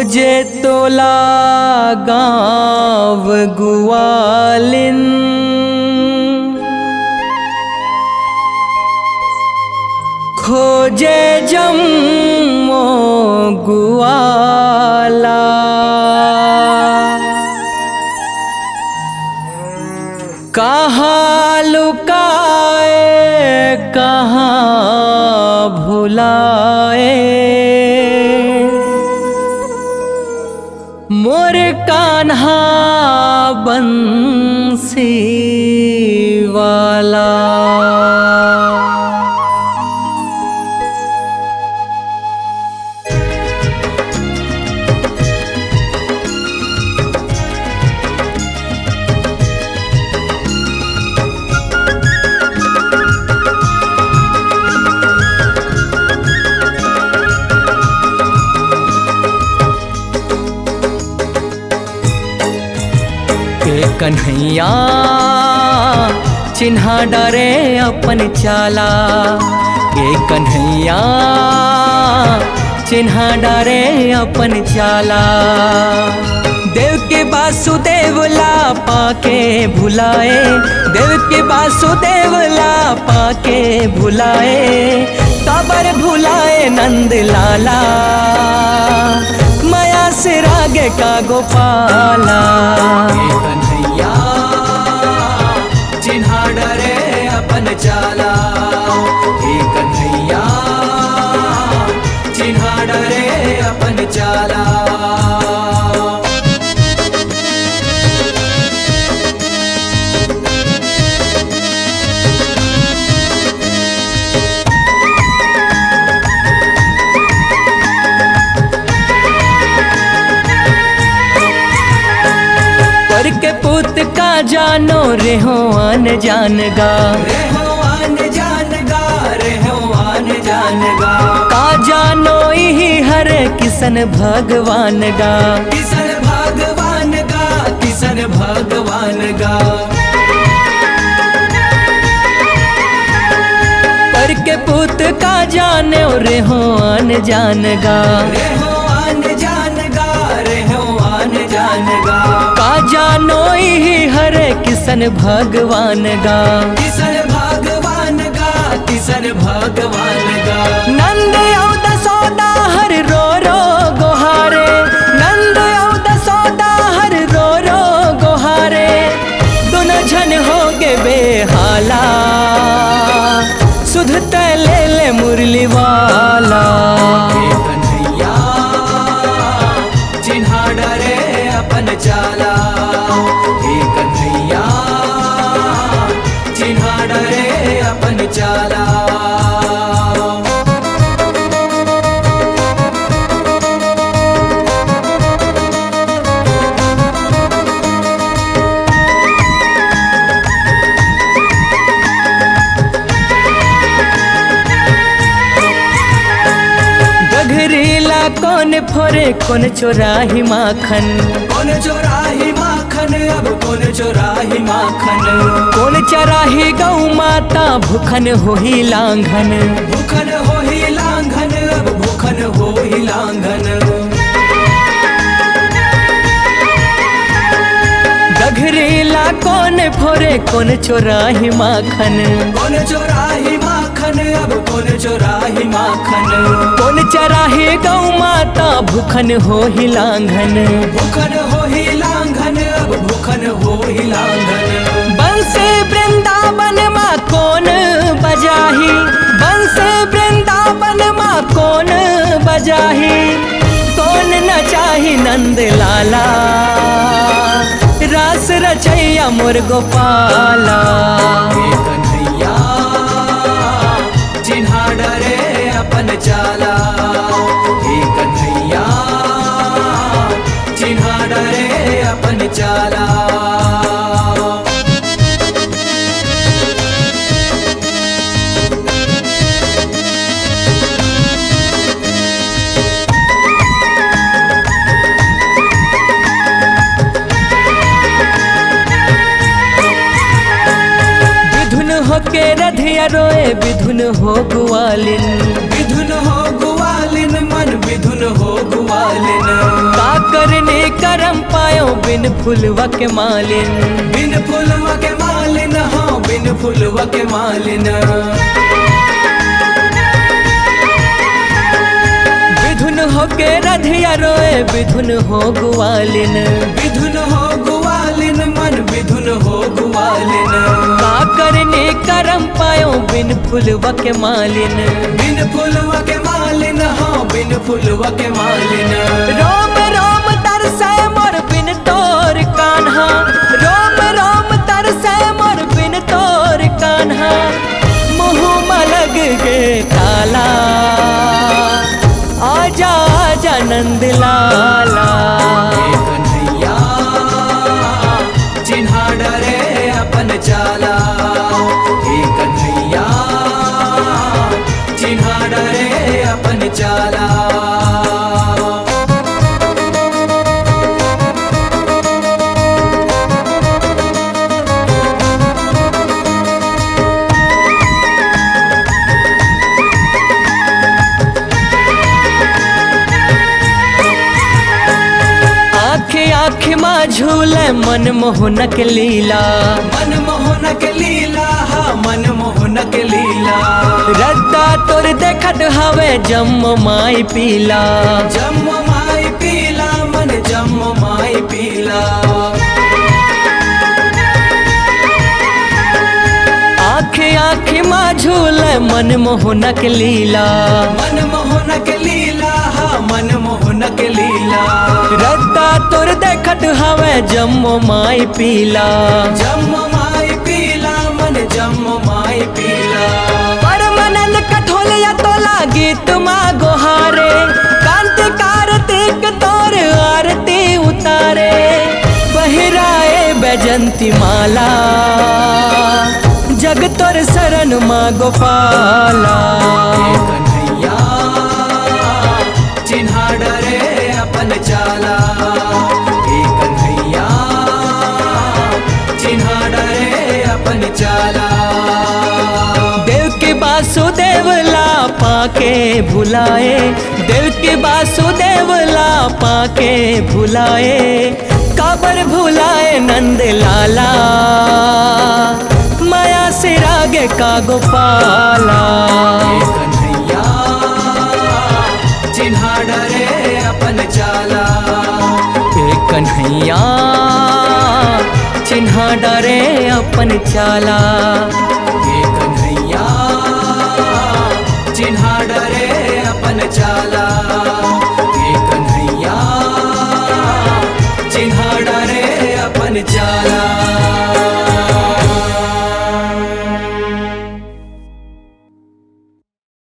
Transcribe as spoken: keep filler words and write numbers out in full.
जे तोला गाँव गुवालिन, खोजे जम्मो गुवाला। कहाँ लुकाए, कहाँ भुलाए, मोर कान्हा बंसी वाला। ए कन्हैया, चिन्हा डारे अपन चाला। ए कन्हैया, चिन्हा डारे अपन चाला। देव के वासुदेव ला पाके भुलाए, देव के वासुदेव ला पाके भुलाए, काबर भुलाए नंद लाला, मया से रागे का गोपाला। हे कन्हैया, चिन्हा डरे अपन चाला, हे कन्हैया, चिन्हा डरे अपन चाला। पर के पूत का जानो रेहो आन जान गा। रेहो आन जान गा, रेहो आन जान गा। का जानो इही हर किसन भगवान गा। किसन भगवान गा, किसन भगवान गा। पर के पूत का जाने रेहो आन जान गा। रेहो आन जान गा, रेहो आन जान गा। का जानो इही हर किसन भगवान गा। किसन भगवान गा, किसन भगवान गा। नंद अउ दसोदा हर रो रो गोहारे, नंद अउ दसोदा हर रो रो गोहारे। दुनो झन हो गे बेहाला, सुध तैं ले ले मुरली वाला। हे कन्हैया, चिन्हा डरे अपन चाला। हे कन्हैया, चिन्हा डरे अपन चाला। डगरी ला कोन फोरे, कोन चोराही माखन। कोन चोराही माखन, अब कोन चोराही माखन। कोन चराही गौ माता, भूखन होही लांघन। भूखन होही लांघन, अब भूखन होही लांघन। डगरी ला कोन फोरे, कोन चोराही माखन। कोन चोराही माखन, अब कोन चोराही माखन। कोन चराही गौ माता, भूखन होही लांघन। भूखन होही लांघन, अब भूखन होही लांघन। बंसी वृंदावन मा कोन बजाही, बंसी वृंदावन मा कोन बजाही, कोन नचाही नंद लाला, रास रचैया मोर गोपाला। हे कन्हैया, चिन्हा डरे अपन चाला। हे कन्हैया, चिन्हा डरे अपन चाला। बिधुन होके रधिया रोए, बिधुन हो गुआलिन। बिधुन हो गुआलिन, मन बिधुन हो गुवालिन। का करने करम पायो बिन फुलवा के मालिन। बिन फुलवा के मालिन, हाँ, बिन फुलवा के मालिन। बिधुन होके रधिया रोए, बिधुन हो गुवालिन। बिधुन हो गुवालिन, मन बिधुन हो गुवालिन। का करने करम पायो बिन फुलवा के मालिन। बिन फुलवा के मालिन, हाँ, बिन फुलवा के मालिन। रोम रोम तरसे मोर बिन तोर कान्हा, रोम रोम तरसे मोर बिन तोर कान्हा। मुँह म लग गे ताला, आजा आजा नंद लाला। हे कन्हैया, चिन्हा डरे अपन चाला। हे कन्हैया, चिन्हा डरे अपन चाला। आँख आँख मा झूले मनमोहनक लीला। मनमोहनक लीला, हाँ, मनमोहनक लीला। रद्दा तोर देखत हवे जम्मो माई पीला। जम्मो माई पीला, मन जम्मो माई पीला। आँख आँख मा झूले मनमोहनक लीला। मनमोहनक लीला, हाँ, मनमोहनक लीला। रद्दा तोर देखत हवे जम्मो माई पीला। जम्मो माई पीला, मन जम्मो माई पीला। परमानंद कठोलिया तोला गीत मा गोहारे, कांति कार्तिक तोर आरती उतारे। पहिराए बैजंती माला, जग तोर शरण मा गोपाला। हे कन्हैया, चिन्हा डरे अपन चाला। हे कन्हैया, चिन्हा डरे अपन चाला। देवकी वासुदेव ला पाके भुलाए, देवकी वासुदेव ला पाके भुलाए। काबर भुलाए नंद लाला, माया से रागे का गोपाला। हे कन्हैया, चिन्हा डरे अपन चाला। हे कन्हैया, चिन्हा डरे अपन चाला। हे कन्हैया,